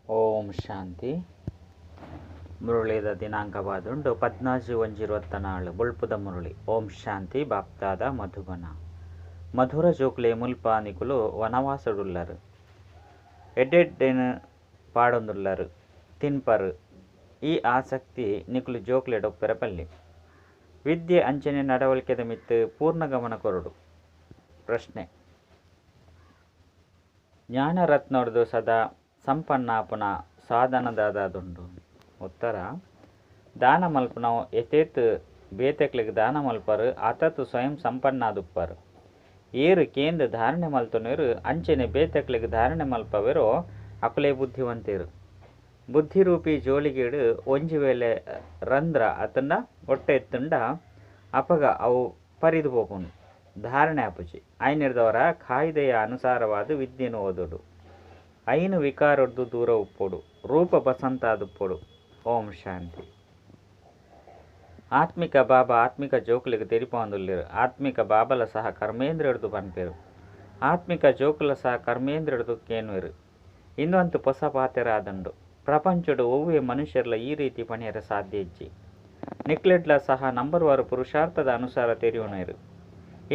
ಓಂ ಶಾಂತಿ. ಮುರುಳಿದ ದಿನಾಂಕವಾದುಂಡು 14/1/24 ಬೊಳ್ಪುದ ಮುರುಳಿ. ಓಂ ಶಾಂತಿ. ಬಾಪ್ತಾದ ಮಧುಬನ. ಮಧುರ ಜೋಕ್ಲೆ ಮುಲ್ಪ ನಿಕುಲು ವನವಾಸಡುಲ್ಲರು, ಎಡ್ಡೆಡ್ಡೆನು ಪಾಡೊಂದುಲ್ಲರು, ತಿನ್ಪರು. ಈ ಆಸಕ್ತಿ ನಿಕುಲು ಜೋಕ್ಲೆಡೊಪ್ಪೆರ ಪಲ್ಲಿ. ವಿದ್ಯೆ ಅಂಚನೆ ನಡವಳಿಕೆದ ಮಿತ್ತು ಪೂರ್ಣ ಗಮನ ಕೊರಡು. ಪ್ರಶ್ನೆ: ಜ್ಞಾನರತ್ನೊಡ್ದು ಸದಾ ಸಂಪನ್ನಾಪುನ ಸಾಧನದಾದುಂಡು. ಉತ್ತರ: ದಾನ ಮಲ್ಪುನವು ಏತೇತ್ ಬೇತೆಕ್ಲೆಗ್ ದಾನ ಮಲ್ಪರು ಆತಾತ್ ಸ್ವಯಂ ಸಂಪನ್ನಾದುಪ್ಪರು. ಏರ್ ಕೇಂದ್ ಧಾರಣೆ ಮಲ್ತೊನುವೆರ್ ಅಂಚನೆ ಬೇತೆಕ್ಲೆಗ್ ಧಾರಣೆ ಮಲ್ಪವೆರೋ ಅಕುಲೇ ಬುದ್ಧಿವಂತೆರ್. ಬುದ್ಧಿರೂಪಿ ಜೋಳಿಗೆಡ್ ಒಂಜಿ ವೇಳೆ ರಂದ್ರ ಅತ್ತುಂಡ ಒಟ್ಟೆ ಇತ್ತುಂಡ ಅಪಗ ಅವು ಪರಿದು ಪೋಪುಂಡು, ಧಾರಣೆ ಆಪುಜಿ. ಐನೆರ್ದವರ ಕಾಯ್ದೆಯ ಅನುಸಾರವಾದ್ ವಿದ್ಯೆನ್ ಓದೊಡು. ಐನು ವಿಕಾರೊಡ್ದು ದೂರ ಉಪ್ಪೊಡು. ರೂಪ ಬಸಂತ ಆದುಪ್ಪೊಡು. ಓಂ ಶಾಂತಿ. ಆತ್ಮಿಕ ಬಾಬಾ ಆತ್ಮಿಕ ಜೋಕುಲೆಗ್ ತೆರಿಪಾವೊಂದುಲ್ಲೆರ್. ಆತ್ಮಿಕ ಬಾಬಲ ಸಹ ಕರ್ಮೇಂದ್ರಿಯೊಡ್ದು ಪನ್ಪೆರ್. ಆತ್ಮಿಕ ಜೋಕುಲ ಸಹ ಕರ್ಮೇಂದ್ರಿಯೊಡ್ದು ಕೇನುವೆರ್. ಇಂದು ಪೊಸ ಪಾತೆರ ಆದುಂಡು. ಪ್ರಪಂಚೊಡು ಒವ್ವೇ ಮನುಷ್ಯರ್ಲ ಈ ರೀತಿ ಪಣಿಯರ ಸಾಧ್ಯ ಇಜ್ಜಿ. ನಿಕ್ಲೆಡ್ಲ ಸಹ ನಂಬರ್ವಾರು ಪುರುಷಾರ್ಥದ ಅನುಸಾರ ತೆರಿಯೊನುವೆರ್.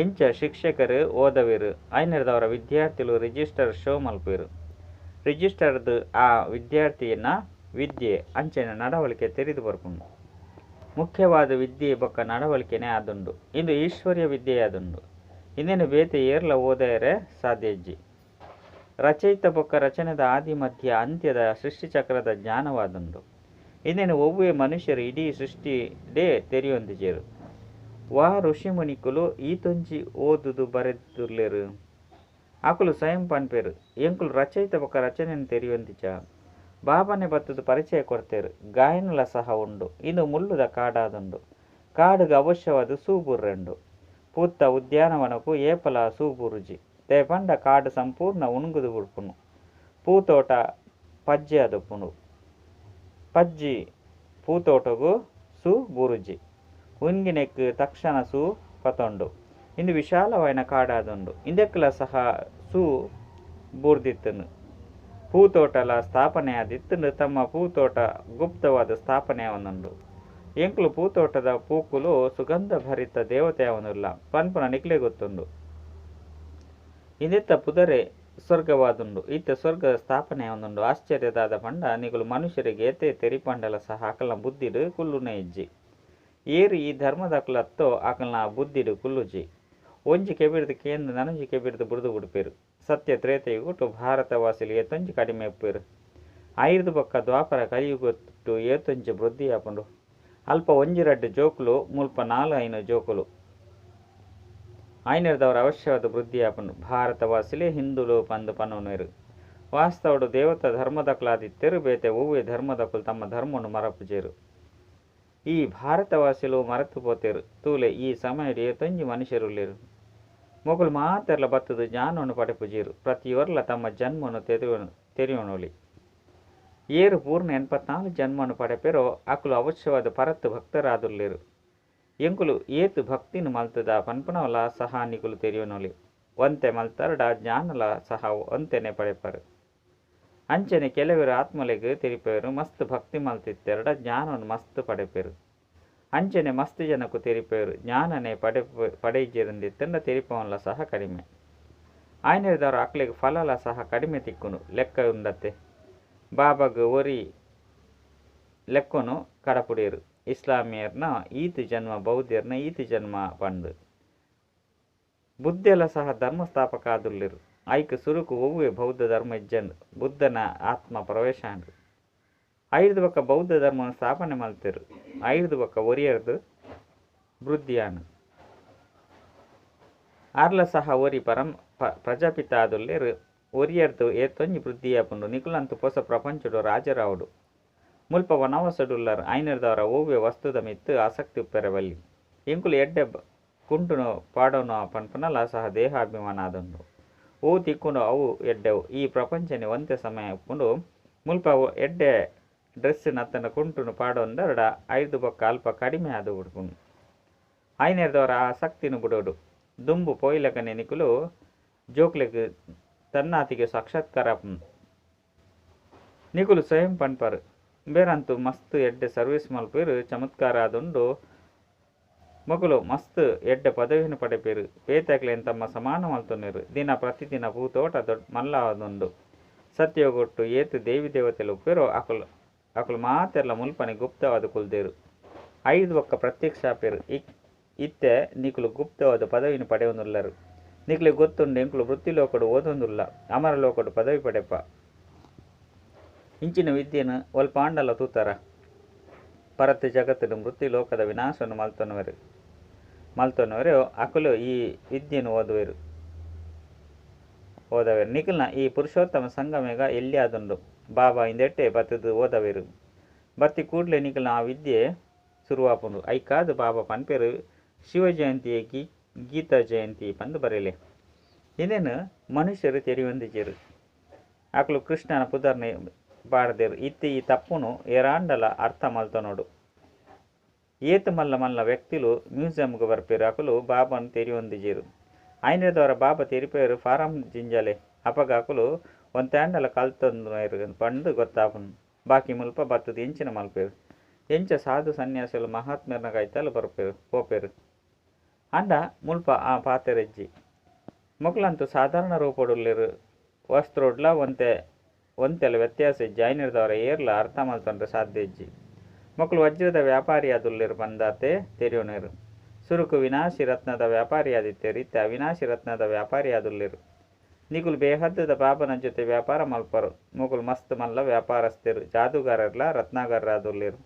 ಇಂಚ ಶಿಕ್ಷಕರು ಓದವೆರ್. ಐನೆರ್ದವರ ವಿದ್ಯಾರ್ಥಿಲು ರಿಜಿಸ್ಟರ್ ಶೋ ಮಲ್ಪುವೆರ್. ರಿಜಿಸ್ಟರ್ದು ಆ ವಿದ್ಯಾರ್ಥಿನ ವಿದ್ಯೆ ಅಂಚನೆ ನಡವಳಿಕೆ ತೆರಿದು ಬರ್ಪುಂಡು. ಮುಖ್ಯವಾದ ವಿದ್ಯೆ ಬೊಕ್ಕ ನಡವಳಿಕೆನೇ ಆದುಂಡು. ಇಂದು ಈಶ್ವರ್ಯ ವಿದ್ಯೆ ಆದುಂಡು. ಇಂದೇನು ಬೇತೆ ಏರ್ಲ ಓದಯರೆ ಸಾಧ್ಯ ಇಜ್ಜಿ. ರಚಯಿತ ಬೊಕ್ಕ ರಚನೆದ ಆದಿ ಮಧ್ಯ ಅಂತ್ಯದ ಸೃಷ್ಟಿಚಕ್ರದ ಜ್ಞಾನವಾದುಂಡು. ಇಂದೇನು ಒವ್ವೇ ಮನುಷ್ಯರು ಇಡೀ ಸೃಷ್ಟಿಡೇ ತೆರಿಯೊಂದಿಜೆರು. ವಾ ಋಷಿಮುನಿಕುಲು ಈತೊಂಜಿ ಓದುದು ಬರೆದುಲ್ಲೆರು. ಅಕುಲು ಸ್ವಯಂ ಪನ್ಪೆರು, ಎಂಕುಲು ರಚಯಿತ ಬೊಕ್ಕ ರಚನೆಯನ್ನು ತೆರಿಯೊಂದಿಜ. ಬಾಬಾನೆ ಬತ್ತುದು ಪರಿಚಯ ಕೊರ್ತೆರು. ಗಾಯನಲ ಸಹ ಉಂಡು. ಇಂದು ಮುಳ್ಳುದ ಕಾಡಾದುಂಡು. ಕಾಡುಗ್ ಅವಶ್ಯವಾದ ಸೂ ಬುರ್ರೆಂಡು. ಪೂತ್ತ ಉದ್ಯಾನವನಕ್ಕೂ ಏಪಲ ಸೂ ಬುರುಜಿ. ದಾಯೆ ಕಾಡು ಸಂಪೂರ್ಣ ಉಣುಗುದು ಬುಡ್ಪುನು. ಪೂತೋಟ ಪಜ್ಜೆ ಆದುಪ್ಪುಂಡು. ಪಜ್ಜಿ ಪೂತೋಟಗು ಸೂ ಬುರುಜಿ. ಉನ್ಗಿನೆಕ್ ತಕ್ಷಣ ಸೂ ಪತೊಂಡು. ಇಂದು ವಿಶಾಲವಾಯಿನ ಕಾಡಾದುಂಡು. ಇಂದೆಕ್ಲ ಸಹ ಸೂ ಬೂರ್ದಿತ್ತುಂಡು. ಪೂತೋಟಲ ಸ್ಥಾಪನೆ ಆದಿತ್ತುಂಡು. ತಮ್ಮ ಪೂತೋಟ ಗುಪ್ತವಾದ ಸ್ಥಾಪನೆ ಆವೊಂದುಂಡು. ಎಂಕುಲು ಪೂತೋಟದ ಪೂಕುಲು ಸುಗಂಧ ಭರಿತ ದೇವತೆ ಆವೊಂದುಲ್ಲ ಪನ್ಪುನ ನಿಕ್ಲೆ ಗೊತ್ತುಂಡು. ಇಂದೆತ್ತ ಪುದರೆ ಸ್ವರ್ಗವಾದುಂಡು. ಇತ್ತೆ ಸ್ವರ್ಗದ ಸ್ಥಾಪನೆ ಆವೊಂದುಂಡು. ಆಶ್ಚರ್ಯದಾದ ಪಂಡ ನಿಕುಲು ಮನುಷ್ಯರಿಗೆ ಏತೆ ತೆರಿಪಂಡಲ ಸಹ ಅಕಲ್ನ ಬುದ್ಧಿಡು ಕುಲ್ಲುನೇ ಇಜ್ಜಿ. ಏರು ಈ ಧರ್ಮದಕುಲತ್ತೋ ಅಕಲ್ನ ಬುದ್ಧಿಡು ಕುಲ್ಲುಜಿ. ಒಂಜಿ ಕೆಬಿರ್ದು ಕೇಂದ್ರ ನನೊಂಜಿ ಕೆಬಿರ್ದು ಬುಡ್ದು ಬುಡ್ಪೆರು. ಸತ್ಯ ತ್ರೇತಯುಗೊಟ್ಟು ಭಾರತವಾಸಿಲು ಏತೊಂಜಿ ಕಡಿಮೆ ಉಪ್ಪೆರು. ಐರ್ದು ಬೊಕ್ಕ ದ್ವಾಪರ ಕಲಿಯುಗೊಟ್ಟು ಏತೊಂಜಿ ವೃದ್ಧಿ ಆಪುಂಡು. ಅಲ್ಪ ಒಂಜಿ ರಡ್ಡ್ ಜೋಕುಲು, ಮುಲ್ಪ 4-5 ಜೋಕುಲು. ಐನೆರ್ದವರ ಅವಶ್ಯವಾದ ವೃದ್ಧಿ ಆಪುಂಡು. ಭಾರತವಾಸಿಲೇ ಹಿಂದೂಲು ಪಂದ್ ಪನೊನುವೆರು. ವಾಸ್ತವಡು ದೇವತಾ ಧರ್ಮದಕುಲಾದಿತ್ತೆರು. ಬೇತೆ ಒವ್ವೇ ಧರ್ಮದಕುಲು ತಮ್ಮ ಧರ್ಮವನ್ನು ಮರಪುಜೆರು. ಈ ಭಾರತವಾಸಿಲು ಮರೆತು ಪೋತೆರು. ತೂಲೆ ಈ ಸಮಯಡ್ ಏತೊಂಜಿ ಮನುಷ್ಯರುಲ್ಲೆರು. ಮೊಕುಲು ಮಾತೆರ್ಲ ಬತ್ತುದು ಜ್ಞಾನವನ್ನು ಪಡೆಪುಜೆರು. ಪ್ರತಿಯೊರ್ಲ ತಮ್ಮ ಜನ್ಮವನ್ನು ತೆರಿಯೊನೊಲಿ. ಏರು ಪೂರ್ಣ 84 ಜನ್ಮವನ್ನು ಪಡೆಪೆರೋ ಅಕುಲು ಅವಶ್ಯವಾದ ಪರತ್ ಭಕ್ತರಾದುಲ್ಲೆರು. ಎಂಕುಲು ಏತ್ ಭಕ್ತಿನ ಮಲ್ತದ ಪನ್ಪುನವಲ ಸಹ ನಿಕುಲು ತೆರಿಯೊನೊಲಿ. ಒಂತೆ ಮಲ್ತರ್ಡ ಜ್ಞಾನಲ ಸಹ ಒಂತೆನೆ ಪಡೆಪರು. ಅಂಚನೆ ಕೆಲವರು ಆತ್ಮಲೆಗ್ ತೆರಿಪೆರು. ಮಸ್ತ್ ಭಕ್ತಿ ಮಲ್ತಿತ್ತೆರಡ ಜ್ಞಾನವನ್ನು ಮಸ್ತ್ ಪಡೆಪೆರು. ಅಂಚನೆ ಮಸ್ತ್ ಜನಕ್ಕೂ ತೆರಿಪೆರು. ಜ್ಞಾನನೆ ಪಡೆಯಿಜೆರಿಂದಿತ್ತಂಡ ತೆರಿಪವನ್ಲ ಸಹ ಕಡಿಮೆ. ಆಯ್ನೆರ್ದವರ ಅಕ್ಲೆಗ್ ಫಲಲ ಸಹ ಕಡಿಮೆ ತಿಕ್ಕುಂಡು. ಲೆಕ್ಕ ಉಂಡತ್ತೆ. ಬಾಬಾಗ್ ಒರಿ ಲೆಕ್ಕೊನು ಕಡಪುಡೇರು. ಇಸ್ಲಾಮಿಯರ್ನ ಈತ್ ಜನ್ಮ, ಬೌದ್ಧರ್ನ ಈತ್ ಜನ್ಮ ಪಂದು. ಬುದ್ಧೆಲ ಸಹ ಧರ್ಮಸ್ಥಾಪಕ ಆದುಲ್ಲೆರು. ಐಕ್ ಸುರುಕು ಒವ್ವೇ ಬೌದ್ಧ ಧರ್ಮ ಇಜ್ಜಂಡ್. ಬುದ್ಧನ ಆತ್ಮ ಪ್ರವೇಶ ಆಂಡ್. ಐರ್ದು ಬೊಕ್ಕ ಬೌದ್ಧ ಧರ್ಮವನ್ನು ಸ್ಥಾಪನೆ ಮಲ್ತೆರು. ಐರ್ದು ಬೊಕ್ಕ ಒರಿಯರ್ದು ವೃದ್ಧಿಯಾನು. ಆರ್ಲ ಸಹ ಒರಿ ಪರಂ ಪ್ರಜಾಪಿತ ಆದುಲ್ಲೆರು. ಒರಿಯರ್ದು ಏತೊಂಜಿ ವೃದ್ಧಿಯಾಪುಂಡು. ನಿಕುಲಂತು ಪೊಸ ಪ್ರಪಂಚಡು ರಾಜರಾವುಡು. ಮುಲ್ಪ ವನವಾಸಡುಲ್ಲರ್. ಐನೆರ್ದವರ ಒವ್ವೇ ವಸ್ತುದ ಮಿತ್ತು ಆಸಕ್ತಿ ಉಪ್ಪೆರೆ ಬಲ್ಲಿ. ಎಂಕುಲು ಎಡ್ಡೆ ಕುಂಟುನು ಪಾಡೋನು ಪನ್ಪುನಲ ಸಹ ದೇಹಾಭಿಮಾನ ಆದುಂಡು. ಓ ತಿಕ್ಕುಂಡು ಅವು ಎಡ್ಡೆವು. ಈ ಪ್ರಪಂಚನೆ ಒಂತೆ ಸಮಯ ಉಪ್ಪುಂಡು. ಮುಲ್ಪ ಎಡ್ಡೆ ಡ್ರೆಸ್ ನತ್ತನ ಕುಂಟುನು ಪಾಡೊಂದರಡ ಐರ್ದು ಬೊಕ್ಕ ಅಲ್ಪ ಕಡಿಮೆ ಆದು ಬಿಡ್ಪುಂಡು. ಐನೆರ್ದವರ ಆಸಕ್ತಿನ ಬುಡೋಡು. ದುಂಬು ಪೋಯಿಲಕನೆ ನಿಕುಲು ಜೋಕ್ಲೆಗ್ ತನ್ನಾತಿಗೆ ಸಾಕ್ಷಾತ್ಕಾರ ಆಪುಂಡು. ನಿಕುಲು ಸ್ವಯಂ ಪನ್ಪರ್ ಬೇರಂತೂ ಮಸ್ತ್ ಎಡ್ಡೆ ಸರ್ವಿಸ್ ಮಲ್ಪೆರ್ ಚಮತ್ಕಾರ ಆದುಂಡು ಮೊಕುಲು ಮಸ್ತ್ ಎಡ್ಡೆ ಪದವಿಯನ್ನು ಪಡೆಪೆರ್ ಬೇತೆಕ್ಲೆನ್ ತಮ್ಮ ಸಮಾನ ಮಲ್ತೊನ್ನೆರ್ ದಿನ ಪ್ರತಿದಿನ ಪೂತೋಟ ದೊಡ್ಡ ಮಲ್ಲ ಆದುಂಡು ಸತ್ಯಯುಗೊಟ್ಟು ಏತ್ ದೇವಿ ದೇವತೆಲು ಉಪ್ಪೆರೋ ಅಕುಲು ಅಕುಲು ಮಾತೆರ್ಲ ಮುಲ್ಪನೆ ಗುಪ್ತವಾದ ಕುಲ್ದೇರು ಐದು ಒಕ್ಕ ಪ್ರತ್ಯಕ್ಷ ಆಪೆರ್ ಇತ್ತೆ ನಿಕುಲು ಗುಪ್ತವಾದ ಪದವಿನ ಪಡೆಯೊಂದುಲ್ಲರು ನಿಕ್ಲೆ ಗೊತ್ತುಂಡು ಎಂಕುಲು ವೃತ್ತಿ ಲೋಕಡು ಓದೊಂದುಲ್ಲ ಅಮರ ಲೋಕಡು ಪದವಿ ಪಡೆಪ ಇಂಚಿನ ವಿದ್ಯೆನು ಒಲ್ಪಾಂಡಲ ತೂತಾರ ಪರತ್ ಜಗತ್ತುಡು ಮೃತ್ಯು ಲೋಕದ ವಿನಾಶವನ್ನು ಮಲ್ತೊನುವೆರು ಮಲ್ತೊನುವೆರು ಅಕುಲು ಈ ವಿದ್ಯೆನು ಓದುವೆರು ಓದವೆರು ನಿಕಲ್ನ ಈ ಪುರುಷೋತ್ತಮ ಸಂಗಮೇಗ ಎಲ್ಲಿಯಾದುಂಡು ಬಾಬಾ ಇಂದೆಟ್ಟೆ ಬತ್ತದು ಓದವೆರು ಬತ್ತಿ ಕೂಡಲೇ ನಿಕಲ್ನ ಆ ವಿದ್ಯೆ ಶುರುವಾಪುಂಡು ಐಕಾದು ಬಾಬಾ ಪನ್ಪೆರು ಶಿವ ಜಯಂತಿ ಗೀತಾ ಜಯಂತಿ ಪಂದು ಬರೆಯಲೆ ಇನ್ನೇನು ಮನುಷ್ಯರು ತೆರಿಯೊಂದಿಜೆರು ಅಕುಲು ಕೃಷ್ಣನ ಪುದರ್ನೆ ಪಾಡ್ದೆರು ಇತ್ತೆ ಈ ತಪ್ಪುನು ಏರಾಂಡಲ ಅರ್ಥ ಮಲ್ತೊನೊಡು ಏತ್ ಮಲ್ಲ ಮಲ್ಲ ವ್ಯಕ್ತಿಲು ಮ್ಯೂಸಿಯಂಗೆ ಬರ್ಪೇರು ಅಕುಲು ಬಾಬನ್ ತೆರಿಯೊಂದಿಜೆರು ಐನದವರ ಬಾಬಾ ತೆರಿಪೇರು ಫಾರಂ ಜಿಂಜಲೆ ಅಪಗ ಅಕುಲು ಒಂತಾಂಡಲ ಕಲ್ತೊಂದು ಪಂಡು ಗೊತ್ತಾಪುನು ಬಾಕಿ ಮುಲ್ಪ ಬತ್ತದ ಎಂಚಿನ ಮಲ್ಪೇರು ಎಂಚ ಸಾಧು ಸನ್ಯಾಸಿಲು ಮಹಾತ್ಮೆರ್ನ ಕೈತಲು ಬರ್ಪೇರು ಪೋಪೇರು ಅಂಡ ಮುಲ್ಪ ಆ ಪಾತೆರೆಜ್ಜಿ ಮೊಕಲಂತೂ ಸಾಧಾರಣ ರೂಪಡುಲ್ಲೆರು ವಸ್ತ್ರೋಡ್ಲ ಒಂತೆ ಒಂತೆಲ ವ್ಯತ್ಯಾಸ ಇಜ್ಜಿ ಐನಿರ್ದವರ ಏರ್ಲ ಅರ್ಥ ಮಲ್ತೊಂಡ್ರೆ ಸಾಧ್ಯ ಇಜ್ಜಿ ಮೊಕಲು ವಜ್ರದ ವ್ಯಾಪಾರಿ ಆದುಲ್ಲೆರು ಬಂದಾತೆ ತೆರಿಯೋನೇರು ಸುರುಕು ವಿನಾಶಿ ರತ್ನದ ವ್ಯಾಪಾರಿ ಆದಿತ್ತೇರು ಇತ್ತೆ ಅವಿನಾಶಿ ರತ್ನದ ವ್ಯಾಪಾರಿ ಆದುಲ್ಲೆರು ನಿಕುಲು ಬೇಹದ್ದದ ಬಾಬನ ಜೊತೆ ವ್ಯಾಪಾರ ಮಲ್ಪರು ಮೊಕಲು ಮಸ್ತ್ ಮಲ್ಲ ವ್ಯಾಪಾರಸ್ಥರು ಜಾದೂಗಾರರ್ಲ ರತ್ನಾಗಾರರಾದುಲ್ಲೆರು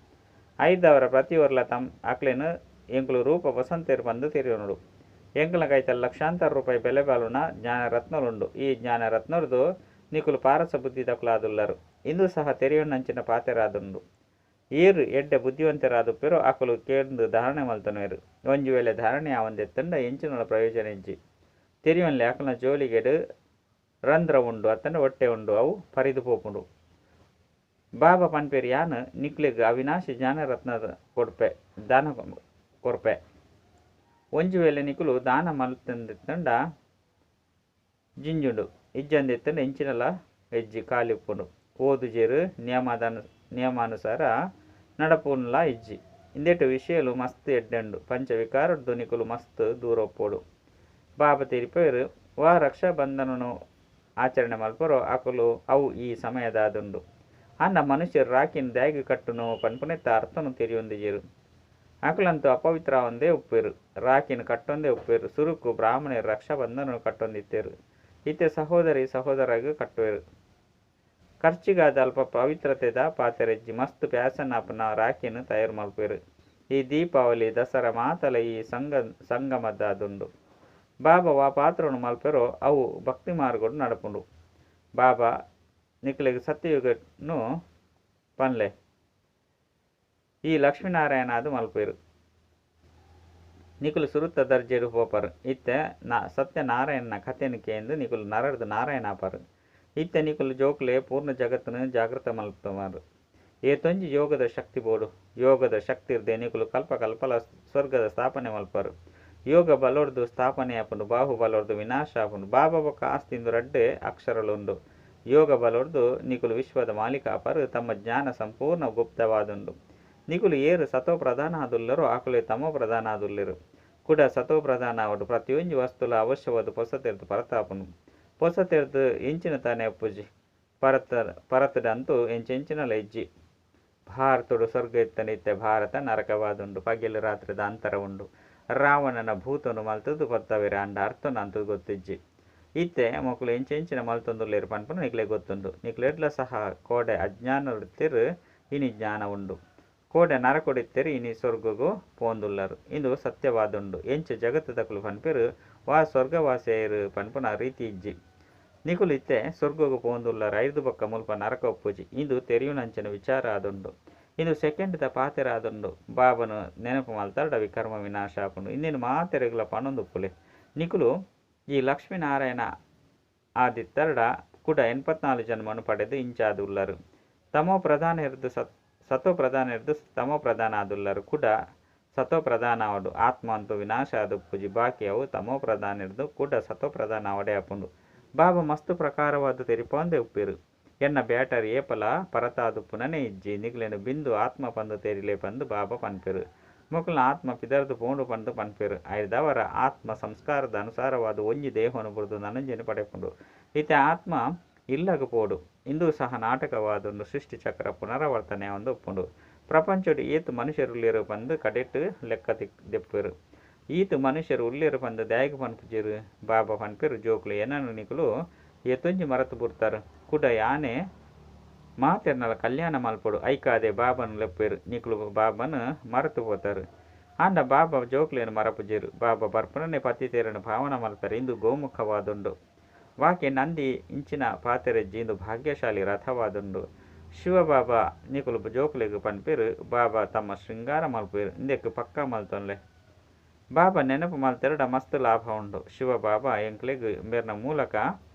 ಐದವರ ಪ್ರತಿಯೊರ್ಲ ತಮ್ಮ ಅಕ್ಲೇನು ಎಂಕುಲು ರೂಪ ವಸಂತೇರು ಬಂದು ತೆರಿಯೋನುಡು ಎಂಕುಲ ಕೈತಲ್ ಲಕ್ಷಾಂತರ ರೂಪಾಯಿ ಬೆಲೆ ಬಾಳುನ ಜ್ಞಾನರತ್ನಲುಂಡು ಈ ಜ್ಞಾನರತ್ನರದು ನಿಕುಲು ಪಾರಸ ಬುದ್ಧಿ ದಕುಲಾದುಲ್ಲರು ಇಂದು ಸಹ ತೆರೆಯೊಣ್ಣಂಚಿನ ಪಾತೆರಾದುಂಡು ಏರು ಎಡ್ಡೆ ಬುದ್ಧಿವಂತರಾದುಪ್ಪೆರು ಅಕುಲು ಕೇಂದು ಧಾರಣೆ ಮಲ್ತೊನುವೆರು ಒಂಜಿ ವೇಳೆ ಧಾರಣೆ ಆವಂದೆತ್ತಂಡ ಎಂಚಿನಲ ಪ್ರಯೋಜನ ಇಜ್ಜಿ ತೆರಿಯೊನ್ಲೆ ಅಕಲ್ನ ಜೋಲಿಗೆಡು ರಂಧ್ರ ಉಂಡು ಅತ್ತಂಡ ಹೊಟ್ಟೆ ಉಂಡು ಅವು ಪರಿದು ಪೋಪುಂಡು ಬಾಬಾ ಪನ್ಪೇರು ಯಾನ್ ನಿಕ್ಲೆಗ್ ಅವಿನಾಶಿ ಜ್ಞಾನರತ್ನದ ಕೊಡ್ಪೆ ದಾನ ಕೊರ್ಪೆ ಒಂಜಿ ವೇಳೆ ನಿಕುಲು ದಾನ ಮಲ್ತಂದಿತ್ತಂಡ ಜಿಂಜುಂಡು ಇಜ್ಜಂದಿತ್ತಂಡ ಎಂಚಿನಲ ಹೆಜ್ಜಿ ಖಾಲಿ ಉಪ್ಪುಂಡು ಓದುಜೇರು ನಿಯಮಾನುಸಾರ ನಡಪುನ್ಲ ಇಜ್ಜಿ ಇಂದೆಟ್ಟು ವಿಷಯಲು ಮಸ್ತ್ ಎಡ್ಡೆಂಡು ಪಂಚವಿಕಾರಡ್ದು ನಿಕುಲು ಮಸ್ತ್ ದೂರ ಒಪ್ಪೋಡು ಬಾಬಾ ತೆರಿಪೇರು ವಾ ರಕ್ಷಾಬಂಧನನು ಆಚರಣೆ ಮಲ್ಪರೋ ಅಕುಲು ಅವು ಈ ಸಮಯದಾದುಂಡು ಅನ್ನ ಮನುಷ್ಯರು ರಾಕಿನ ದ್ಯಾಗಿ ಕಟ್ಟುನು ಪನ್ಪುನೆತ್ತ ಅರ್ಥನು ತೆರಿಯೊಂದಿಜೆರು ಅಕುಲಂತೂ ಅಪವಿತ್ರ ಒಂದೇ ಉಪ್ಪೇರು ರಾಕಿನ ಕಟ್ಟೊಂದೇ ಉಪ್ಪೇರು ಸುರುಕು ಬ್ರಾಹ್ಮಣರು ರಕ್ಷಾಬಂಧನ ಕಟ್ಟೊಂದಿತ್ತೇರು ಇತ್ತೆ ಸಹೋದರಿ ಸಹೋದರಾಗ ಕಟ್ಟುವೆರು ಖರ್ಚಿಗಾದ ಅಲ್ಪ ಪವಿತ್ರತೆದ ಪಾತೆರೆಜ್ಜಿ ಮಸ್ತ್ ಪ್ಯಾಸನ್ ಆಪುನ ರಾಕಿನ ತಯಾರು ಮಲ್ಪೇರು ಈ ದೀಪಾವಳಿ ದಸರಾ ಮಾತಲ ಈ ಸಂಗಮದಾದುಂಡು ಬಾಬಾ ವಾ ಪಾತ್ರವನ್ನು ಮಲ್ಪೆರೋ ಅವು ಭಕ್ತಿ ಮಾರ್ಗಡು ನಡಪುಂಡು ಬಾಬಾ ನಿಕ್ಲೆಗ್ ಸತ್ಯಯುಗನು ಪನ್ಲೆ ಈ ಲಕ್ಷ್ಮೀನಾರಾಯಣ ಅದು ಮಲ್ಪೇರು ನಿಕುಲು ಸುರುತ್ತ ದರ್ಜೆಡು ಪೋಪರು ಇತ್ತೆ ನಾ ಸತ್ಯನಾರಾಯಣನ ಕಥೆನು ಕೇಂದು ನಿಕುಲು ನರಡ್ದು ನಾರಾಯಣ ಆಪರು ಇತ್ತೆ ನಿಕುಲು ಜೋಕ್ಲೆ ಪೂರ್ಣ ಜಗತ್ತನ್ನು ಜಾಗೃತ ಮಲ್ಪುವರು ಏತೊಂಜಿ ಯೋಗದ ಶಕ್ತಿ ಬೋಡು ಯೋಗದ ಶಕ್ತಿ ಇರ್ದೆ ನಿಕುಲು ಕಲ್ಪ ಕಲ್ಪಲ ಸ್ವರ್ಗದ ಸ್ಥಾಪನೆ ಮಲ್ಪರು ಯೋಗ ಬಲೊರ್ದು ಸ್ಥಾಪನೆ ಆಪುಂಡು ಬಾಹು ಬಲೊರ್ದು ವಿನಾಶ ಆಪುಂಡು ಬಾಬಾ ಬೊಕ್ಕ ಆಸ್ತಿಂದು ರಡ್ಡೆ ಅಕ್ಷರಲುಂಡು ಯೋಗ ಬಲೊರ್ದು ನಿಕುಲು ವಿಶ್ವದ ಮಾಲೀಕ ಆಪರು ತಮ್ಮ ಜ್ಞಾನ ಸಂಪೂರ್ಣ ಗುಪ್ತವಾದುಂಡು ನಿಕುಲು ಏರು ಸತೋ ಪ್ರಧಾನ ಆದುಲ್ಲರು ಆಕುಲೆ ತಮೋ ಪ್ರಧಾನ ಆದುಲ್ಲೆರು ಕೂಡ ಸತೋ ಪ್ರಧಾನ ಆವಡು ಪ್ರತಿಯೊಂಜಿ ವಸ್ತುಲ ಅವಶ್ಯವಾದ ಪೊಸತೆರ್ದು ಪರತಾಪುಂಡು ಪೊಸತೆರ್ದು ಎಂಚಿನ ತಾನೇ ಅಪ್ಪುಜಿ ಪರತದಂತೂ ಎಂಚೆಂಚಿನಲ ಇಜ್ಜಿ ಭಾರತಡು ಸ್ವರ್ಗ ಇತ್ತನೆ ಇತ್ತೆ ಭಾರತ ನರಕವಾದುಂಡು ಪಗೆಲು ರಾತ್ರಿದ ಅಂತರ ಉಂಡು ರಾವಣನ ಭೂತನು ಮಲ್ತದ್ದು ಗೊತ್ತವಿರ ಅಂಡ ಅರ್ಥನ ಅಂತೂ ಗೊತ್ತಿಜ್ಜಿ ಇತ್ತೆ ಮೊಕುಲು ಎಂಚೆಂಚಿನ ಮಲ್ತೊಂದುಲ್ಲೆರು ಪನ್ಪುನ ನಿಕ್ಲೆ ಗೊತ್ತುಂಡು ನಿಕ್ಲೆಡ್ಲ ಸಹ ಕೋಡೆ ಅಜ್ಞಾನಡಿತ್ತಿರು ಇನಿ ಜ್ಞಾನ ಉಂಡು ಕೋಡೆ ನರಕೊಡಿತ್ತೆರು ಇನಿ ಸ್ವರ್ಗಗೂ ಪೋಂದುಲ್ಲರು ಇಂದು ಸತ್ಯವಾದುಂಡು ಎಂಚ ಜಗತ್ತದಕುಲು ಪನ್ಪೆರು ವಾ ಸ್ವರ್ಗವಾಸಿಯರು ಪನ್ಪುನ ರೀತಿ ಇಜ್ಜಿ ನಿಕುಲು ಇತ್ತೆ ಸ್ವರ್ಗಗೂ ಪೋಂದುಲ್ಲರು ಐದು ಬೊಕ್ಕ ಮುಲ್ಪ ನರಕ ಒಪ್ಪುಜಿ ಇಂದು ತೆರಿಯುನಂಚಿನ ವಿಚಾರ ಆದುಂಡು ಇಂದು ಸೆಕೆಂಡ್ದ ಪಾತೆರ ಆದುಂಡು ಬಾಬನು ನೆನಪು ಮಲ್ತಾಡ ವಿಕರ್ಮ ವಿನಾಶ ಆಪುಂಡು ಇನ್ನೇನು ಮಾತೆರೆಗುಲ ಪನೊಂದುಪ್ಪುಲೆ ನಿಕುಲು ಈ ಲಕ್ಷ್ಮೀನಾರಾಯಣ ಆದಿತ್ತರಡ ಕೂಡ 84 ಜನ್ಮನು ಪಡೆದು ಇಂಚಾದುಲ್ಲರು ತಮೋ ಪ್ರಧಾನ ಇರ್ದು ಸತೋ ಪ್ರಧಾನ ಇರ್ದು ತಮೋ ಪ್ರಧಾನ ಆದುಲ್ಲರು ಕೂಡ ಸತೋ ಪ್ರಧಾನ ಅವಡು ಆತ್ಮ ಅಂತೂ ವಿನಾಶ ಆದುಪ್ಪುಜಿ ಬಾಕಿ ಅವು ತಮೋ ಪ್ರಧಾನ ಇರ್ದು ಕೂಡ ಸತೋ ಪ್ರಧಾನ ಅವಡೆ ಆಪುಂಡು ಬಾಬಾ ಮಸ್ತು ಪ್ರಕಾರವಾದ ತೆರಿಪೊಂದೇ ಉಪ್ಪೇರು. ಎನ್ನ ಬ್ಯಾಟರ್ ಏಪಲ ಪರತಾದುಪ್ಪುನನೇ ಇಜ್ಜಿ. ನಿಕ್ಲೆನ್ ಬಿಂದು ಆತ್ಮ ಪಂದ್ ತೆರಿಲೆ ಪಂದ್ ಬಾಬಾ ಪನ್ಪೆರ್. ಮೊಕಲ್ನ ಆತ್ಮ ಪಿದರ್ದ್ ಪೋಂಡು ಪಂದ್ ಪನ್ಪೆರ್. ಐರ್ದಾವರ ಆತ್ಮ ಸಂಸ್ಕಾರದ ಅನುಸಾರವಾದ್ ಒಂಜಿ ದೇಹನ್ ಬುಡ್ದು ನನೊಂಜೆನ್ ಪಡೆಪುಂಡು. ಇತ್ತೆ ಆತ್ಮ ಇಲ್ಲಗ್ ಪೋಡು. ಇಂದು ಸಹ ನಾಟಕವಾದುಂಡು. ಸೃಷ್ಟಿ ಚಕ್ರ ಪುನರಾವರ್ತನೆ ಆವೊಂದು ಉಪ್ಪುಂಡು. ಪ್ರಪಂಚಡ್ ಏತ್ ಮನುಷ್ಯರು ಉಲ್ಲೆರ್ ಪಂದ್ ಕಡೆಟ್ ಲೆಕ್ಕ ದೆಪ್ಪುವೆರ್. ಈತ್ ಮನುಷ್ಯರು ಉಲ್ಲೆರ್ ಪಂದ್ ದಾಯೆಗ್ ಪನ್ಪುಜೆರ್. ಬಾಬಾ ಪನ್ಪೆರ್ ಜೋಕುಲು ಎನನ್ ನಿಕುಲು ಏತೊಂಜಿ ಮರತ್ ಬುಡ್ತರ್. ಕುಡ ಯಾನೆ ಮಾತೆರ್ನಲ ಕಲ್ಯಾಣ ಮಲ್ಪೊಡು. ಐಕಾದೆ ಬಾಬಾನ್ ಲೆಪ್ಪುವೆರ್. ನಿಕುಲು ಬಾಬಾನ್ ಮರತ್ ಪೋತರ್. ಆಂಡ ಬಾಬಾ ಜೋಕುಲೆನ್ ಮರಪುಜೆರ್. ಬಾಬಾ ಬರ್ಪುನನೇ ಪತಿತೆರೆನ್ ಪಾವನ ಮಲ್ಪೆರೆ. ಇಂದು ಗೋಮುಖವಾದುಂಡು. ವಾಕ್ಯ ನಂದಿ ಇಂಚಿನ ಪಾತೆರಜ್ಜಿ. ಇಂದು ಭಾಗ್ಯಶಾಲಿ ರಥವಾದುಂಡು. ಶಿವ ಬಾಬಾ ನಿಕುಲು ಜೋಕುಲೆಗ್ ಪನ್ಪೆರ್. ಬಾಬಾ ತಮ್ಮ ಶೃಂಗಾರ ಮಲ್ಪುವೆರ್. ಇಂದೆಕ್ ಪಕ್ಕಾ ಮಲ್ತೊನ್ಲೆ. ಬಾಬಾ ನೆನಪು ಮಲ್ತೆರಡ ಮಸ್ತ್ ಲಾಭ ಉಂಡು. ಶಿವ ಬಾಬಾ ಎಂಕ್ಲೆಗ್ ಮೇರ್ನ ಮೂಲಕ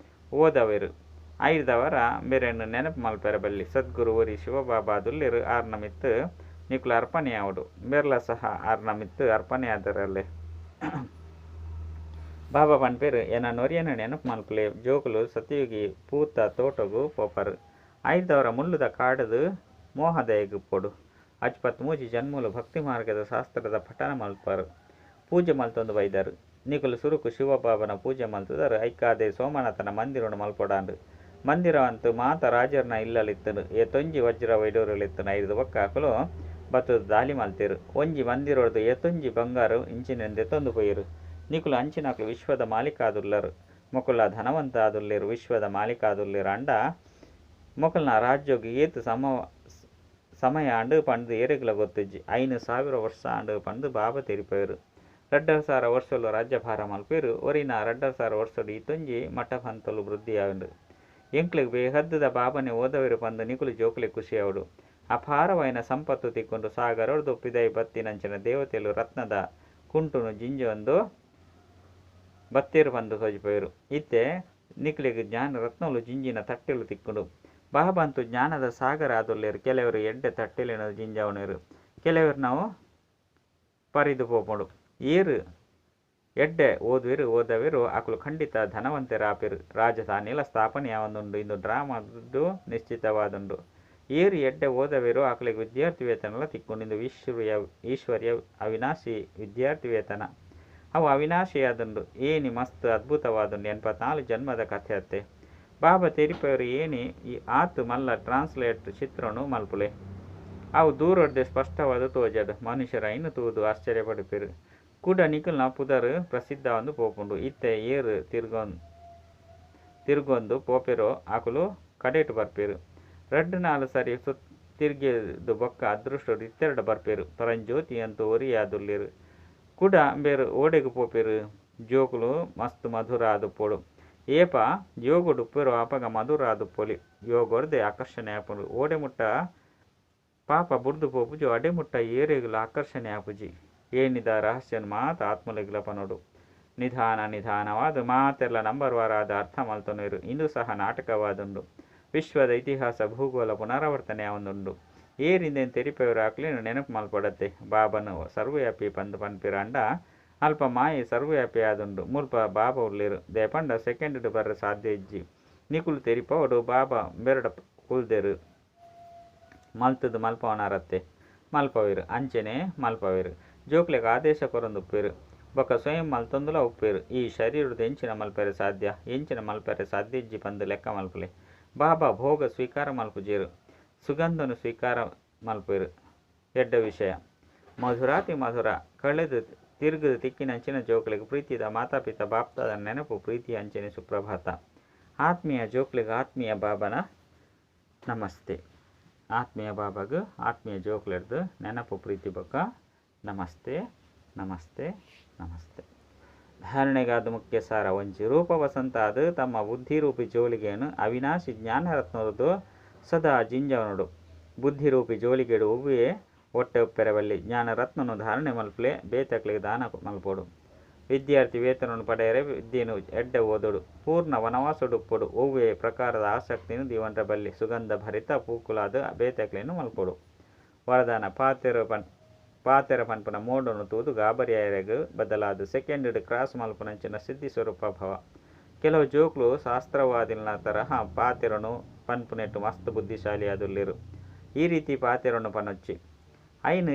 ಓದವೆರ್. ಐರ್ದವರ ಮೇರೆನ್ ನೆನಪು ಮಲ್ಪೆರೆ ಬಲ್ಲಿ. ಸದ್ಗುರು ಒರಿ ಶಿವಬಾಬಾ ಆದುಲ್ಲೆರ್. ಆರ್ನ ಮಿತ್ತ್ ನಿಕುಲು ಅರ್ಪಣೆ ಆವೊಡು. ಮೇರ್ಲ ಸಹ ಆರ್ನ ಮಿತ್ತ್ ಅರ್ಪಣೆ ಆದರಲ್ಲೆ. ಬಾಬಾ ಪನ್ಪೆರ್ ಎನ ನೊರಿಯನ ನೆನಪು ಮಲ್ಪುಲೆ. ಜೋಕುಲು ಸತ್ಯಯುಗಿ ಪೂತ ತೋಟೊಗು ಪೋಪರ್. ಐರ್ದವರ ಮುಳ್ಳುದ ಕಾಡುದು ಮೋಹ ದಾಯೆಗ್ ಇಪ್ಪೊಡು. ಅಜ್ಪತ್ ಮೂಜಿ ಜನ್ಮೊಲು ಭಕ್ತಿ ಮಾರ್ಗದ ಶಾಸ್ತ್ರದ ಪಠಣ ಮಲ್ಪರ್. ಪೂಜೆ ಮಲ್ತೊಂದು ಬೈದರ್. ನಿಕುಲು ಸುರುಕು ಶಿವಬಾಬನ ಪೂಜೆ ಮಲ್ತುದರ್. ಐಕಾದೆ ಸೋಮನಾಥನ ಮಂದಿರನ್ ಮಲ್ಪೊಡಾಂಡ್. ಮಂದಿರ ಅಂತು ಮಾತ ರಾಜೆರ್ನ ಇಲ್ಲಲ್ ಇತ್ತುಂಡು. ಏತೊಂಜಿ ವಜ್ರ ವೈಡೂರ್ಯಲು ಇತ್ತುಂಡು. ಐರ್ದ್ ಬೊಕ್ಕ ಅಕುಲು ಬತ್ತುದು ದಾಳಿ ಮಲ್ತೆರ್. ಒಂಜಿ ಮಂದಿರೊರ್ದು ಏತೊಂಜಿ ಬಂಗಾರು ಇಂಚಿನೆನ್ ದೆತ್ತೊಂದು ಪೋಯೆರ್. ನಿಕುಲು ಅಂಚಿನಕುಲು ವಿಶ್ವದ ಮಾಲೀಕ ಆದುಲ್ಲರ್. ಮೊಕುಲ್ಲ ಧನವಂತ ಆದುಲ್ಲೆರ್. ವಿಶ್ವದ ಮಾಲೀಕ ಆದುಲ್ಲೆರ್ ಆಂಡ ಮೊಕಲ್ನ ರಾಜ್ಯಗ್ ಏತ್ ಸಮಯ ಆಂಡ್ ಪಂದ್ ಏರೆಗ್ಲ ಗೊತ್ತಿಜ್ಜಿ. 5000 ವರ್ಷ ಆಂಡ್ ಪಂದ್ ಬಾಬಾ ತೆರಿಪಾಯೆರ್. 2500 ವರ್ಷೊಲು ರಾಜ್ಯಭಾರ ಮಲ್ಪುವೆರ್. ಒರಿನ 2500 ವರ್ಷೊಡು ಈತೊಂಜಿ ಮಠ ಪಂಥಲು ವೃದ್ಧಿ ಆಂಡ್. ಎಂಕ್ಲೆಗ್ ಬೇಹದ್ದ ಬಾಬಾನೆ ಓದವೆರ್ ಪಂದ್ ನಿಕುಲು ಜೋಕುಲೆಗ್ ಖುಷಿ ಆವೊಡು. ಅಪಾರವಾಯಿನ ಸಂಪತ್ತು ತಿಕ್ಕುಂಡು. ಸಾಗರೊರ್ದು ಪಿದಯಿ ಬತ್ತಿನಂಚಿನ ದೇವತೆಲು ರತ್ನದ ಕುಂಟುನು ಜಿಂಜೊಂದು ಬತ್ತೆರ್ ಪಂದ್ ತೋಜಿಪಾವೆರ್. ಇತ್ತೆ ನಿಕ್ಲೆಗ್ ಜ್ಞಾನ ರತ್ನಲು ಜಿಂಜಿನ ತಟ್ಟೆಲು ತಿಕ್ಕುಂಡು. ಬಾಬಾ ಅಂತೂ ಜ್ಞಾನದ ಸಾಗರ ಆದುಲ್ಲೆರ್. ಕೆಲವೆರ್ ಎಡ್ಡೆ ತಟ್ಟೆಲೆನ್ ಜಿಂಜಾವೊನೆರ್. ಕೆಲವೆರ್ ನಾವು ಪರಿದ್ ಪೋಪುಂಡು. ಏರ್ ಎಡ್ಡೆ ಓದುವೆರ್ ಓದವೆರ್ ಅಕುಲು ಖಂಡಿತ ಧನವಂತೆರಾಪೆರ್. ರಾಜಧಾನಿಲ ಸ್ಥಾಪನೆ ಆವೊಂದುಂಡು. ಇಂದು ಡ್ರಾಮಾಡ್ ನಿಶ್ಚಿತವಾದುಂಡು. ಏರ್ ಎಡ್ಡೆ ಓದವೆರೋ ಅಕುಲೆಗ್ ವಿದ್ಯಾರ್ಥಿ ವೇತನಲ ತಿಕ್ಕುಂಡು. ಇಂದು ಈಶ್ವರ್ಯ ಅವಿನಾಶಿ ವಿದ್ಯಾರ್ಥಿ ವೇತನ. ಅವು ಅವಿನಾಶಿಯಾದುಂಡು. ಏನಿ ಮಸ್ತ್ ಅದ್ಭುತವಾದುಂಡು. 84 ಜನ್ಮದ ಕಥೆ ಅತ್ತೆ. ಬಾಬಾ ತೆರಿಪಾವೆರ್ ಏನಿ ಆತ್ ಮಲ್ಲ ಟ್ರಾನ್ಸ್ಲೇಟ್ ಚಿತ್ರನು ಮಲ್ಪುಲೆ. ಅವು ದೂರೊರ್ದೆ ಸ್ಪಷ್ಟವಾದ್ ತೋಜಡ್. ಮನುಷ್ಯೆರ್ ಐನ್ ತೂದು ಆಶ್ಚರ್ಯ ಪಡುಪೆರ್. ಕುಡ ನಿಕಲ್ನ ಪುದರ್ ಪ್ರಸಿದ್ಧ ಆವೊಂದು ಪೋಪುಂಡು. ಇತ್ತೆ ಏರ್ ತಿರ್ಗೊಂದು ಪೋಪೆರೋ ಅಕುಲು ಕಡೆಟ್ ಬರ್ಪೆರ್. ರಡ್ಡ್ ನಾಲ್ ಸರಿ ತಿರ್ಗಿದ್ ಬೊಕ್ಕ ಅದೃಷ್ಟಡ್ ಇತ್ತೆರ್ಡ ಬರ್ಪೆರ್. ಪರಂಜ್ಯೋತಿ ಅಂತೂ ಒರಿಯೇ ಆದುಲ್ಲೆರ್. ಕುಡ ಇಂಬೆರ್ ಓಡೆಗ್ ಪೋಪೆರ್. ಜೋಕುಲು ಮಸ್ತ್ ಮಧುರ ಆದುಪ್ಪೊಡು. ಏಪ ಯೋಗಡ್ ಉಪ್ಪುವೆರೋ ಅಪಗ ಮಧುರ ಆದುಪ್ಪೊಲಿ. ಯೋಗರ್ದೆ ಆಕರ್ಷಣೆ ಆಪುಂಡು. ಓಡೆ ಮುಟ್ಟ ಪಾಪ ಬುಡ್ದು ಪೋಪುಜೋ ಅಡೆ ಮುಟ್ಟ ಏರೆಗ್ಲ ಆಕರ್ಷಣೆ ಆಪುಜಿ. ಏನಿದ ರಹಸ್ಯನ್ ಮಾತ ಆತ್ಮಲೆಗ್ಲ ಪನೊಡು. ನಿಧಾನ ನಿಧಾನವಾದ್ ಮಾತೆರ್ಲ ನಂಬರ್ ವಾರ್ ಆದ್ ಅರ್ಥ ಮಲ್ತೊನುವೆರ್. ಇಂದು ಸಹ ನಾಟಕವಾದುಂಡು. ವಿಶ್ವದ ಇತಿಹಾಸ ಭೂಗೋಳ ಪುನರಾವರ್ತನೆ ಆವೊಂದುಂಡು. ಏರ್ ಇಂದೆನ್ ತೆರಿಪಾವೆರ್ ಅಕ್ಲೆನ್ ನೆನಪು ಮಲ್ಪೊಡತ್ತೆ. ಬಾಬಾನ್ ಸರ್ವವ್ಯಾಪಿ ಪಂದ್ ಪನ್ಪೆರ್ ಆಂಡ ಅಲ್ಪ ಮಾಯೆ ಸರ್ವವ್ಯಾಪಿ ಆದುಂಡು. ಮುಲ್ಪ ಬಾಬಾ ಉಲ್ಲೆರ್. ದಾಯೆ ಪಂಡ ಸೆಕೆಂಡ್ ಡ್ ಬರ್ರೆ ಸಾಧ್ಯ ಇಜ್ಜಿ. ನಿಕುಲು ತೆರಿಪಾವೊಡು ಬಾಬಾ ಇಂಬೆರ್ಡ ಕುಲ್ದೆರ್. ಮಲ್ತುದು ಮಲ್ಪವನಾರತ್ತೆ ಮಲ್ಪವೆರ್. ಅಂಚೆನೆ ಮಲ್ಪವೆರ್. ಜೋಕ್ಲೆಗ್ ಆದೇಶ ಕೊರೊಂದುಪ್ಪುವೆರ್. ಬೊಕ್ಕ ಸ್ವಯಂ ಮಲ್ತೊಂದುಲ ಉಪ್ಪುವೆರ್. ಈ ಶರೀರಡ್ ಎಂಚಿನ ಮಲ್ಪೆರೆ ಸಾಧ್ಯ ಎಂಚಿನ ಮಲ್ಪೆರೆ ಸಾಧ್ಯ ಇಜ್ಜಿ ಪಂದ್ ಲೆಕ್ಕ ಮಲ್ಪುಲೆ. ಬಾಬಾ ಭೋಗ ಸ್ವೀಕಾರ ಮಲ್ಪುಜೆರ್. ಸುಗಂಧನ್ ಸ್ವೀಕಾರ ಮಲ್ಪುವೆರ್. ಎಡ್ಡೆ ವಿಷಯ. ಮಧುರಾತಿ ಮಧುರ ಕಳೆದು ತಿರುಗುದು ತಿಕ್ಕಿನಂಚಿನ ಜೋಕ್ಲೆಗ್ ಪ್ರೀತಿದ ಮಾತಾಪಿತ ಬಾಪ್ತಾದನ ನೆನಪು ಪ್ರೀತಿ ಅಂಚನೆ ಸುಪ್ರಭಾತ. ಆತ್ಮೀಯ ಜೋಕ್ಲೆಗ್ ಆತ್ಮೀಯ ಬಾಬನ ನಮಸ್ತೆ. ಆತ್ಮೀಯ ಬಾಬಾಗ್ ಆತ್ಮೀಯ ಜೋಕ್ಲೆಡ್ದು ನೆನಪು ಪ್ರೀತಿ ಬೊಕ್ಕ ನಮಸ್ತೆ ನಮಸ್ತೆ ನಮಸ್ತೆ. ಧಾರಣೆಗಾದ ಮುಖ್ಯ ಸಾರ ಒಂಜಿ ರೂಪ ವಸಂತ ಆದ್ ತಮ್ಮ ಬುದ್ಧಿರೂಪಿ ಜೋಳಿಗೆಯನ್ನು ಅವಿನಾಶಿ ಜ್ಞಾನರತ್ನೊರ್ದು ಸದಾ ಜಿಂಜವನೊಡು. ಬುದ್ಧಿರೂಪಿ ಜೋಳಿಗೆಡು ಒವ್ವೇ ಒಟ್ಟೆ ಉಪ್ಪೆರೆ ಬಲ್ಲಿ. ಜ್ಞಾನರತ್ನನು ಧಾರಣೆ ಮಲ್ಪುಲೆ ಬೇತಕ್ಲೆಗ್ ದಾನ ಮಲ್ಪೊಡು. ವಿದ್ಯಾರ್ಥಿ ವೇತನವನ್ನು ಪಡೆಯರೆ ವಿದ್ಯೆನ್ ಎಡ್ಡೆ ಓದೊಡು. ಪೂರ್ಣ ವನವಾಸೊಡು ಉಪ್ಪೊಡು. ಒವ್ವೇ ಪ್ರಕಾರದ ಆಸಕ್ತಿನ್ ದೀವೊನ್ರೆ ಬಲ್ಲಿ. ಸುಗಂಧ ಭರಿತ ಪೂಕುಲಾದ್ ಬೇತಕ್ಲೆನ್ ಮಲ್ಪೊಡು. ವರದಾನ ಪಾತೆರ ಪಾತೆರ ಪನ್ಪುನ ಮೋಡನ್ ತೂದು ಗಾಬರಿ ಆಯೆರೆಗ್ ಬದಲಾದ್ ಸೆಕೆಂಡ್ ಡ್ ಕ್ರಾಸ್ ಮಲ್ಪುನಂಚಿನ ಸಿದ್ಧಿ ಸ್ವರೂಪ ಭವ. ಕೆಲವು ಜೋಕ್ಲು ಶಾಸ್ತ್ರವಾದಿಲ್ನ ತರಹ ಪಾತೆರೊನು ಪನ್ಪುನೆಟ್ ಮಸ್ತ್ ಬುದ್ಧಿಶಾಲಿಯಾದುಲ್ಲೆರ್. ಈ ರೀತಿ ಪಾತೆರೊನು ಪನೊಚ್ಚಿ. ಐನ್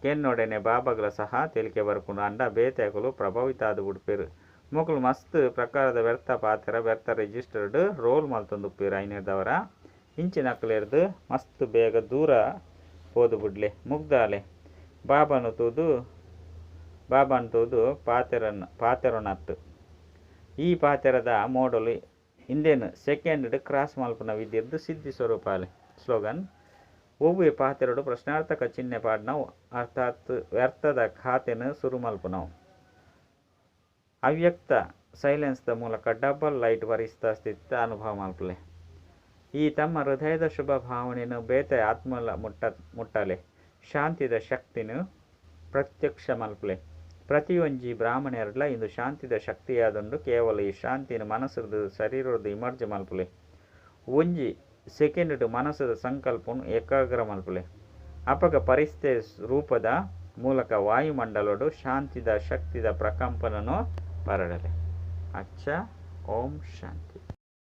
ಕೇನ್ನೊಡನೆ ಬಾಬಾಗ್ಲ ಸಹ ತೆಲಿಕೆ ಬರ್ಪುಂಡು ಆಂಡ ಬೇತೆ ಅಕುಲು ಪ್ರಭಾವಿತ ಆದ್ ಬುಡ್ಪೆರ್. ಮೊಕುಲು ಮಸ್ತ್ ಪ್ರಕಾರದ ವ್ಯರ್ಥ ಪಾತೆರ ವ್ಯರ್ಥ ರಿಜಿಸ್ಟರ್ಡ್ ರೋಲ್ ಮಲ್ತೊಂದುಪ್ಪೆರ್. ಐನೆರ್ದಾವರ ಇಂಚಿನಕಲೆರ್ದ್ ಮಸ್ತ್ ಬೇಗ ದೂರ ಪೋದು ಬುಡ್ಲೆ ಮುಗ್ದಾಲೆ. ಬಾಬಾನು ತೂದು ಬಾಬಾನ್ ತೂದು ಪಾತೆರನ್ ಪಾತೆರೊನತ್. ಈ ಪಾತೆರದ ಮೋಡಲ್ ಇಂದೆನ್ ಸೆಕೆಂಡ್ ಕ್ರಾಸ್ ಮಲ್ಪುನ ವಿಧಿರ್ದ್ ಸಿದ್ಧಿ ಸ್ವರೂಪಾಲೆ. ಸ್ಲೋಗನ್, ಒವ್ವೆ ಪಾತೆರೊಡು ಪ್ರಶ್ನಾರ್ಥಕ ಚಿಹ್ನೆ ಪಾಡ್ನವು ಅರ್ಥಾತ್ ವ್ಯರ್ಥದ ಖಾತೆನ್ ಸುರು ಮಲ್ಪುನವು. ಅವ್ಯಕ್ತ ಸೈಲೆನ್ಸ್ ದ ಮೂಲಕ ಡಬಲ್ ಲೈಟ್ ಫರಿಷ್ಠಾ ಸ್ಥಿತಿತ ಅನುಭವ ಮಲ್ಪುಲೆ. ಈ ತಮ್ಮ ಹೃದಯದ ಶುಭ ಭಾವನೆಯನ್ನು ಬೇತೆ ಆತ್ಮಲ ಮುಟ್ಟ ಮುಟ್ಟಲೆ. ಶಾಂತಿದ ಶಕ್ತಿನ್ ಪ್ರತ್ಯಕ್ಷ ಮಲ್ಪುಲೆ. ಪ್ರತಿಯೊಂಜಿ ಬ್ರಾಹ್ಮಣೆರ್ಡ್ಲ ಇಂದು ಶಾಂತಿದ ಶಕ್ತಿಯಾದುಂಡು. ಕೇವಲ ಈ ಶಾಂತಿನ್ ಮನಸ್ಸುರ್ದು ಶರೀರರ್ದು ಇಮರ್ಜ್ ಮಲ್ಪುಲೆ. ಒಂಜಿ ಸೆಕೆಂಡ್ ಮನಸ್ಸುದ ಸಂಕಲ್ಪನ್ ಏಕಾಗ್ರ ಮಲ್ಪುಲೆ. ಅಪಗ ಪರಿಸ್ಥೆ ರೂಪದ ಮೂಲಕ ವಾಯುಮಂಡಲಡ್ ಶಾಂತಿದ ಶಕ್ತಿದ ಪ್ರಕಂಪನನು ಪರಡಲೆ. ಅಚ್ಚ ಓಂ ಶಾಂತಿ.